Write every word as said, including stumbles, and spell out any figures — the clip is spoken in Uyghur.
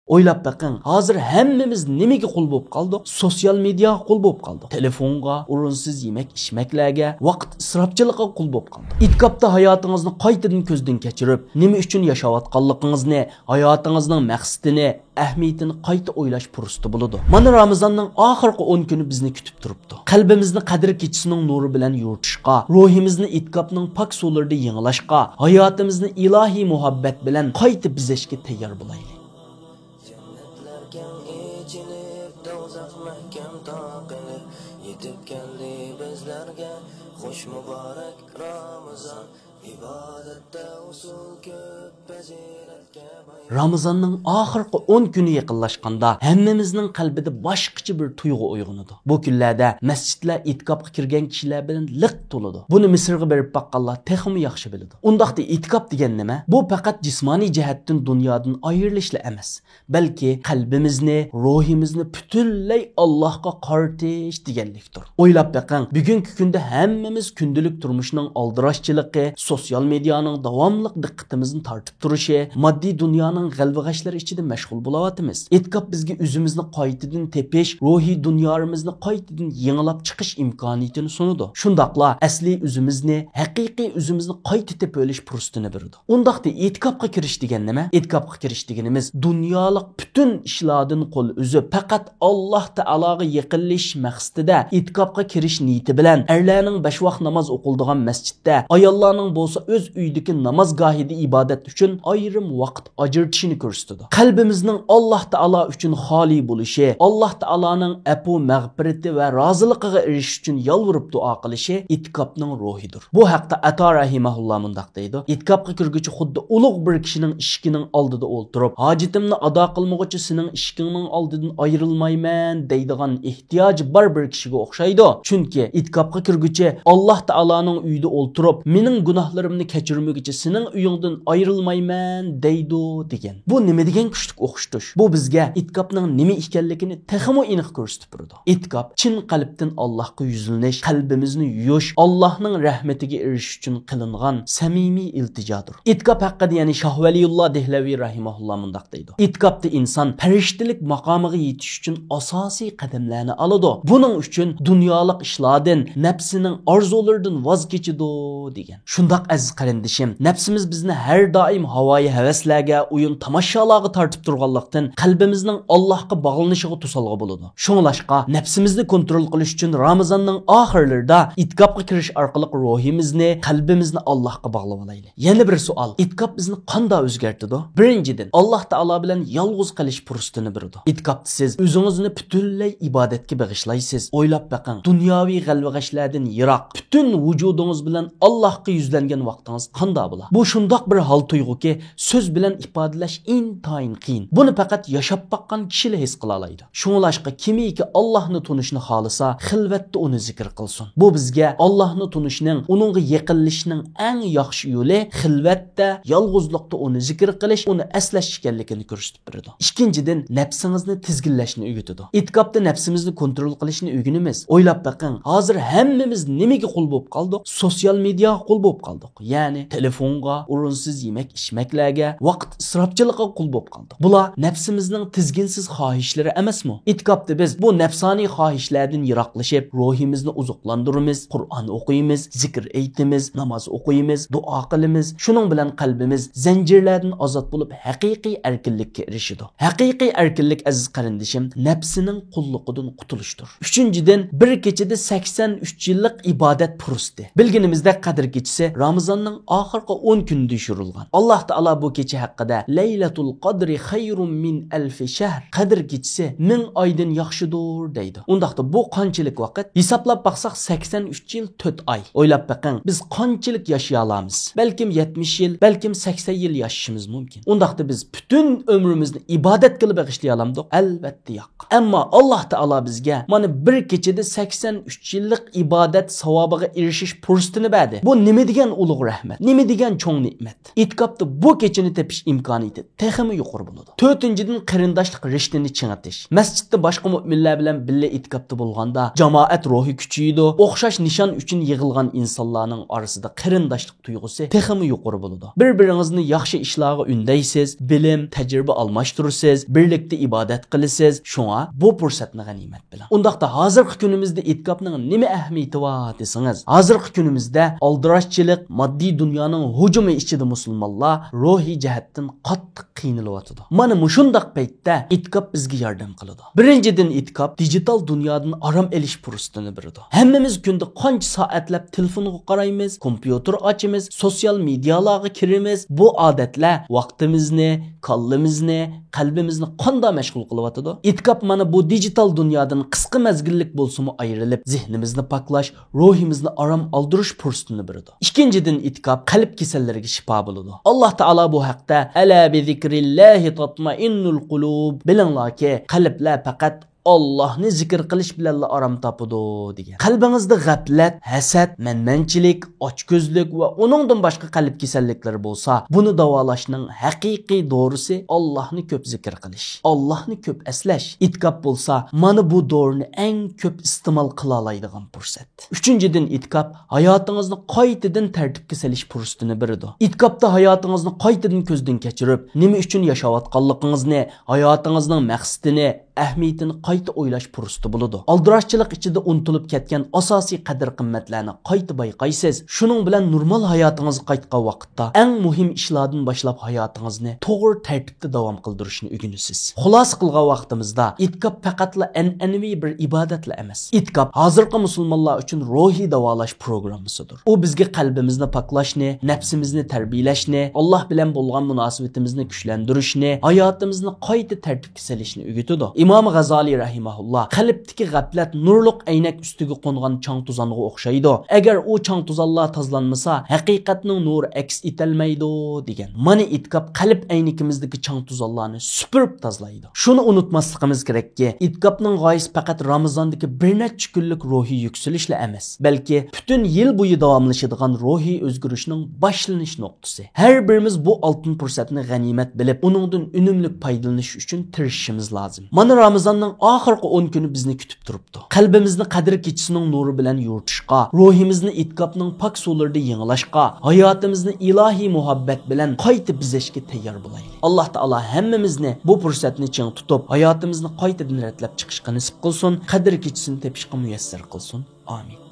ئويلاپ بېقىڭ، ھازىر ھەممىمىز نېمىگە قۇل بولۇپ قالدۇق؟ سوتسىيال مېدىياغا قۇل بولۇپ قالدۇق. تېلېفونغا، ئورۇنسىز يېمەك-ئىچمەكلەرگە، ۋاقىت ئىسراپچىلىقىغا قۇل بولۇپ قالدۇق. ئېتىكاپتا ھاياتىڭىزنى قايتىدىن كۆزدىن كەچۈرۈپ، نېمە ئۈچۈن ياشاۋاتقانلىقىڭىزنى، ھاياتىڭىزنىڭ مەقسىتىنى، ئەھمىيىتىنى قايتا ئويلاش پۇرسىتى بولىدۇ. مانا رامىزاننىڭ ئاخىرقى ئون كۈنى بىزنى كۈتۈپ تۇرۇپتۇ. قەلبىمىزنى قەدىر كېچىسىنىڭ نۇرى بىلەن يورۇتۇشقا، روھىمىزنى ئېتىكاپنىڭ پاك سۇلىرىدا يېڭىلاشقا، ھاياتىمىزنى ئىلاھىي مۇھەببەت بىلەن قايتا بېزەشكە تەييار بولايلى. جەننەتلەر كەڭ ئېچىلىپ، دوزاخ مەھكەم تاقىلىپ، يېتىپ كەلدى بىزلەرگە خۇش مۇبارەك رامىزان. ئىبادەتتە ئۇسۇل كۆپ، پەزىلەتكە باي. رامىزاننىڭ ئاخىرقى ئون كۈنى يېقىنلاشقاندا، ھەممىمىزنىڭ قەلبىدە باشقىچە بىر تۇيغۇ ئويغىنىدۇ. بۇ كۈنلەردە مەسچىتلەر ئېتىكاپقا كىرگەن كىشىلەر بىلەن لىق تولىدۇ. بۇنى مىسىرغا بېرىپ باققانلار تېخىمۇ ياخشى بىلىدۇ. ئۇنداقتا ئېتىكاپ دېگەن نېمە؟ بۇ پەقەت جىسمانىي جەھەتتىن دۇنيادىن ئايرىلىشلا ئەمەس، بەلكى قەلبىمىزنى، روھىمىزنى پۈتۈنلەي ئاللاھقا قارىتىش دېگەنلىكتۇر. ئويلاپ بېقىڭ، بۈگۈنكى كۈندە ھەممىمىز كۈندىلىك تۇرمۇشنىڭ ئالدىراشچىلىقى، سوتسىيال مېدىيانىڭ داۋاملىق دىققىتىمىزنى تارتىپ تۇرۇشى، ماددىي دۇنيانىڭ غەلۋە-غەشلىرى ئىچىدە مەشغۇل بولاۋاتىمىز. ئېتىكاپ بىزگە ئۆزىمىزنى قايتىدىن تېپىش، روھىي دۇنيامىزنى قايتىدىن يېڭىلاپ چىقىش ئىمكانىيىتىنى سۇنىدۇ. شۇنداقلا ئەسلىي ئۆزىمىزنى، ھەقىقىي ئۆزىمىزنى قايتا تېپىۋېلىش پۇرسىتىنى بېرىدۇ. ئۇنداقتا ئېتىكاپقا كىرىش دېگەن نېمە؟ ئېتىكاپقا كىرىش دېگىنىمىز دۇنيالىق پۈتۈن ئىشلاردىن قول ئۈزۈپ، پەقەت ئاللاھ تائالاغا يېقىنلىشىش مەقسىتىدە ئېتىكاپقا كىرىش نىيىتى بىلەن ئەرلەرنىڭ بەش ۋاق ناماز ئوقۇلىدىغان مەسچىتتە، ئاياللارنىڭ بولسا ئۆز ئۆيىدىكى نامازگاھىدا ئىبادەت ئۈچۈن ئايرىم ۋاقىت ئاجرىتىشىنى كۆرسىتىدۇ. قەلبىمىزنىڭ ئاللاھ تائالا ئۈچۈن خالىي بولۇشى، ئاللاھ تائالانىڭ ئەپۇ مەغپىرىتى ۋە رازىلىقىغا ئېرىشىش ئۈچۈن يالۋۇرۇپ دۇئا قىلىشى ئېتىكاپنىڭ روھىدۇر. بۇ ھەقتە ئاتا رەھىمەھۇللا مۇنداق دەيدۇ: ئېتىكاپقا كىرگۈچە خۇددى ئۇلۇغ بىر كىشىنىڭ ئىشىكىنىڭ ئالدىدا ئولتۇرۇپ، ھاجىتىمنى ئادا قىلمىغۇچە سېنىڭ ئىشىكىڭنىڭ ئالدىدىن ئايرىلمايمەن دەيدىغان ئېھتىياجى بار بىر كىشىگە ئوخشايدۇ. چۈنكى ئېتىكاپقا كىرگۈچە ئاللاھ تائالانىڭ ئۆيىدە ئولتۇرۇپ، مېنىڭ گۇناھلىرىمنى كەچۈرمىگۈچە سېنىڭ ئۆيۈڭدىن ئايرىلمايمەن دەيدۇ، دېگەن. بۇ نېمە دېگەن كۈچلۈك ئوخشىتىش؟ بۇ بىزگە ئېتىكاپنىڭ نېمە ئىكەنلىكىنى تېخىمۇ ئېنىق كۆرسىتىپ بېرىدۇ. ئېتىكاپ چىن قەلبتىن ئاللاھقا يۈزلىنىش، قەلبىمىزنى يۇيۇش، ئاللاھنىڭ رەھمىتىگە ئېرىشىش ئۈچۈن قىلىنغان سەمىمىي ئىلتىجادۇر. ئېتىكاپ ھەققىدە يەنە شاھ ۋەلىيۇللا دېھلەۋى رەھىمەھۇللا مۇنداق دەيدۇ: ئېتىكاپتا ئىنسان پەرىشتىلىك ماقامىغا يېتىش ئۈچۈن ئاساسىي قەدەملەرنى ئالىدۇ. بۇنىڭ ئۈچۈن دۇنيالىق ئىشلاردىن، نەپسىنىڭ ئارزۇلىرىدىن ۋاز كېچىدۇ، دېگەن. شۇنداق، ئەزىز قېرىندىشىم، نەپسىمىز بىزنى ھەر دائىم ھاۋايى ھەۋەسلەرگە، ئويۇن تاماشالارغا تارتىپ تۇرغانلىقتىن، قەلبىمىزنىڭ ئاللاھقا باغلىنىشىغا توسالغۇ بولىدۇ. شۇڭلاشقا، نەپسىمىزنى كونترول قىلىش ئۈچۈن رامىزاننىڭ ئاخىرلىرىدا ئېتىكاپقا كىرىش ئارقىلىق روھىمىزنى، قەلبىمىزنى ئاللاھقا باغلىۋالايلى. يەنە بىر سوئال، ئېتىكاپ بىزنى قانداق ئۆزگەرتىدۇ؟ بىرىنچىدىن، ئاللاھ تائالا بىلەن يالغۇز قېلىش پۇرسىتىنى بېرىدۇ. ئېتىكاپتا سىز ئۆزىڭىزنى پۈتۈنلەي ئىبادەتكە بېغىشلايسىز. ئويلاپ بېقىڭ، دۇنياۋى غەلۋە-غەشلەردىن يىراق، پۈتۈن ۋۇجۇدىڭىز بىلەن ئاللاھقا يۈزلەنگەن ۋاقتىڭىز قانداق بولا؟ بۇ شۇنداق بىر ھال-تۇيغۇكى، سۆز بىلەن ئىپادىلەش ئىنتايىن قىيىن. بۇنى پەقەت ياشاپ باققان كىشىلا ھېس قىلالايدۇ. شۇڭلاشقا، كىمكى ئاللاھنى تونۇشنى خالىسا، خىلۋەتتە ئۇنى زىكىر قىلسۇن. بۇ بىزگە ئاللاھنى تونۇشنىڭ، ئۇنىڭغا يېقىنلىشىشنىڭ ئەڭ ياخشى يولى خىلۋەتتە، يالغۇزلۇقتا ئۇنى زىكىر قىلىش، ئۇنى ئەسلەش ئىكەنلىكىنى كۆرسىتىپ بېرىدۇ. ئىككىنچىدىن، نەپسىڭىزنى تىزگىنلەشنى ئۆگىتىدۇ. ئېتىكاپتا نەپسىمىزنى كونترول قىلىشنى ئۆگىنىمىز. ئويلاپ بېقىڭ، ھازىر ھەممىمىز نېمىگە قۇل بولۇپ قالدۇق؟ سوتسىيال مېدىياغا قۇل بولۇپ قالدۇق. يەنى تېلېفونغا، ئورۇنسىز يېمەك-ئىچمەكلەرگە، ۋاقىت ئىسراپچىلىقىغا قۇل بولۇپ قالدۇق. بۇلار نەپسىمىزنىڭ تىزگىنسىز خاھىشلىرى ئەمەسمۇ؟ ئېتىكاپتا بىز بۇ نەپسانىي خاھىشلەردىن يىراقلىشىپ، روھىمىزنى ئوزۇقلاندۇرىمىز، قۇرئان ئوقۇيمىز، زىكىر ئېيتىمىز، ناماز ئوقۇيمىز، دۇئا قىلىمىز. شۇنىڭ بىلەن قەلبىمىز زەنجىرلەردىن ئازاد بولۇپ، ھەقىقىي ئەركىنلىككە ئېرىشىدۇ. ھەقىقىي ئەركىنلىك، ئەزىز قېرىندىشىم، نەپسىنىڭ قۇللۇقىدىن قۇتۇلۇشتۇر. ئۈچىنچىدىن، بىر كېچىدە سەكسەن ئۈچ يىللىق ئىبادەت پۇرسىتى. بىلگىنىمىزدەك، قەدىر كېچىسى رامىزاننىڭ ئاخىرقى ئون كۈنىدە يوشۇرۇلغان. ئاللاھ تائالا بۇ كېچە ھەققىدە، «لەيلەتۇل قەدرى خەيرۇم مىن ئەلفى شەھر»، قەدىر كېچىسى مىڭ ئايدىن ياخشىدۇر، دەيدۇ. ئۇنداقتا بۇ قانچىلىك ۋاقىت؟ ھېسابلاپ باقساق، سەكسەن ئۈچ يىل تۆت ئاي. ئويلاپ بېقىڭ، بىز قانچىلىك ياشىيالامىز؟ بەلكىم يەتمىش يىل، بەلكىم سەكسەن يىل ياشىشىمىز مۇمكىن. ئۇنداقتا بىز پۈتۈن ئۆمرىمىزنى ئىبادەتكىلا بېغىشلىيالامدۇق؟ ئەلۋەتتە ياق. ئەمما ئاللاھ تائالا بىزگە مانا بىر كېچىدە سەكسەن ئۈچ يىللىق ئىبادەت ساۋابىغا ئېرىشىش پۇرسىتىنى بەردى. بۇ نېمە دېگەن ئۇلۇغ رەھمەت. نېمە دېگەن چوڭ نېمەت. ئېتىكاپتا بۇ كېچىنى تېپىش ئىمكانىيىتى تېخىمۇ يۇقىرى بولىدۇ. تۆتىنچىدىن، قېرىنداشلىق رىشتىنى چىڭىتىش. مەسچىتتە باشقا مۆمىنلەر بىلەن بىللە ئېتىكاپتا بولغاندا، جامائەت روھى كۈچىيىدۇ. ئوخشاش نىشان ئۈچۈن يىغىلغان ئىنسانلارنىڭ ئارىسىدا قېرىنداشلىق تۇيغۇسى تېخىمۇ يۇقىرى بولىدۇ. بىر-بىرىڭىزنى ياخشى ئىشلارغا ئۈندەيسىز، بىلىم، تەجرىبە ئالماشتۇرىسىز، بىرلىكتە ئىبادەت قىلىسىز. شۇڭا بۇ پۇرسەتنى غەنىيمەت بىلىڭ. ئۇنداقتا ھازىرقى كۈنىمىزدە ئېتىكاپنىڭ نېمە ئەھمىيىتى بار دېسىڭىز، ھازىرقى كۈنىمىزدە ئالدىراشچىلىق، ماددىي دۇنيانىڭ ھۇجۇمى ئىچىدە مۇسۇلمانلار روھىي جەھەتتىن قاتتىق قىينىلىۋاتىدۇ. مانا مۇشۇنداق پەيتتە ئېتىكاپ بىزگە ياردەم قىلىدۇ. بىرىنچىدىن، ئېتىكاپ دىجىتال دۇنيادىن ئارام ئېلىش پۇرسىتىنى بېرىدۇ. ھەممىمىز كۈندە قانچە سائەتلەپ تېلېفونغا قارايمىز، كومپيۇتېر ئاچىمىز، سوتسىيال مېدىيالارغا كىرىمىز. بۇ ئادەتلەر ۋاقتىمىزنى، كاللىمىزنى، قەلبىمىزنى قانداق مەشغۇل قىلىۋاتىدۇ؟ ئېتىكاپ مانا بۇ دىجىتال دۇنيادىن قىسقا مەزگىللىك بولسىمۇ ئايرىلىپ، زېھنىمىزنى پاكلاش، روھىمىزنى ئارام ئالدۇرۇش پۇرسىتىنى بېرىدۇ. ئىككىنچىدىن، ئېتىكاپ قەلب كېسەللىرىگە شىپا بولىدۇ. ئاللاھ تائالا بۇ ھەقتە، «ئەلا بىزىكرىللاھى تاتمائىننۇل قۇلۇب»، بىلىڭلاركى، قەلبلەر پەقەت ئاللاھنى زىكىر قىلىش بىلەنلا ئارام تاپىدۇ، دېگەن. قەلبىڭىزدە غەپلەت، ھەسەت، مەنمەنچىلىك، ئاچكۆزلۈك ۋە ئۇنىڭدىن باشقا قەلب كېسەللىكلىرى بولسا، بۇنى داۋالاشنىڭ ھەقىقىي دورىسى ئاللاھنى كۆپ زىكىر قىلىش، ئاللاھنى كۆپ ئەسلەش. ئېتىكاپ بولسا، مانا بۇ دورىنى ئەڭ كۆپ ئىستېمال قىلالايدىغان پۇرسەت. ئۈچىنچىدىن، ئېتىكاپ ھاياتىڭىزنى قايتىدىن تەرتىپكە سېلىش پۇرسىتىنى بېرىدۇ. ئېتىكاپتا ھاياتىڭىزنى قايتىدىن كۆزدىن كەچۈرۈپ، نېمە ئۈچۈن ياشاۋاتقانلىقىڭىزنى، ھاياتىڭىزنىڭ مەقسىتىنى، ئەھمىيىتىنى قايتا ئويلاش پۇرسىتى بولىدۇ. ئالدىراشچىلىق ئىچىدە ئۇنتۇلۇپ كەتكەن ئاساسىي قەدىر-قىممەتلەرنى قايتا بايقايسىز. شۇنىڭ بىلەن نورمال ھاياتىڭىزغا قايتقان ۋاقىتتا ئەڭ مۇھىم ئىشلاردىن باشلاپ ھاياتىڭىزنى توغرا تەرتىپتە داۋام قىلدۇرۇشنى ئۆگىنىسىز. خۇلاسە قىلغان ۋاقتىمىزدا، ئېتىكاپ پەقەتلا ئەنئەنىۋى بىر ئىبادەتلا ئەمەس. ئېتىكاپ ھازىرقى مۇسۇلمانلار ئۈچۈن روھىي داۋالاش پروگراممىسىدۇر. ئۇ بىزگە قەلبىمىزنى پاكلاشنى، نەپسىمىزنى تەربىيەلەشنى، ئاللاھ بىلەن بولغان مۇناسىۋىتىمىزنى كۈچلەندۈرۈشنى، ھاياتىمىزنى قايتا تەرتىپكە سېلىشنى ئۆگىتىدۇ. ئىمام غازالىي رەھىمەھۇللاھ، قەلبتىكى غەپلەت نۇرلۇق ئەينەك ئۈستىگە قونغان چاڭ-توزانغا ئوخشايدۇ. ئەگەر ئۇ چاڭ-توزانلار تازىلانمىسا، ھەقىقەتنىڭ نۇرى ئەكس ئېتەلمەيدۇ، دېگەن. مانا ئېتىكاپ قەلب ئەينىكىمىزدىكى چاڭ-توزانلارنى سۈپۈرۈپ تازىلايدۇ. شۇنى ئۇنتۇماسلىقىمىز كېرەككى، ئېتىكاپنىڭ غايىسى پەقەت رامىزاندىكى بىر نەچچە كۈنلۈك روھىي يۈكسىلىشلا ئەمەس، بەلكى پۈتۈن يىل بويى داۋاملىشىدىغان روھىي ئۆزگىرىشنىڭ باشلىنىش نۇقتىسى. ھەر بىرىمىز بۇ ئالتۇن پۇرسەتنى غەنىيمەت بىلىپ، ئۇنىڭدىن ئۈنۈملۈك پايدىلىنىش ئۈچۈن تىرىشىشىمىز لازىم. مانا رامىزاننىڭ ئاخىرقى ئون كۈنى بىزنى كۈتۈپ تۇرۇپتۇ. قەلبىمىزنى قەدىر كېچىسىنىڭ نۇرى بىلەن يورۇتۇشقا، روھىمىزنى ئېتىكاپنىڭ پاك سۇلىرىدا يېڭىلاشقا، ھاياتىمىزنى ئىلاھىي مۇھەببەت بىلەن قايتا بېزەشكە تەييار بولايلى. ئاللاھ تائالا ھەممىمىزنى بۇ پۇرسەتنى چىڭ تۇتۇپ، ھاياتىمىزنى قايتىدىن رەتلەپ چىقىشقا نېسىپ قىلسۇن، قەدىر كېچىسىنى تېپىشقا مۇيەسسەر قىلسۇن. ئامىن.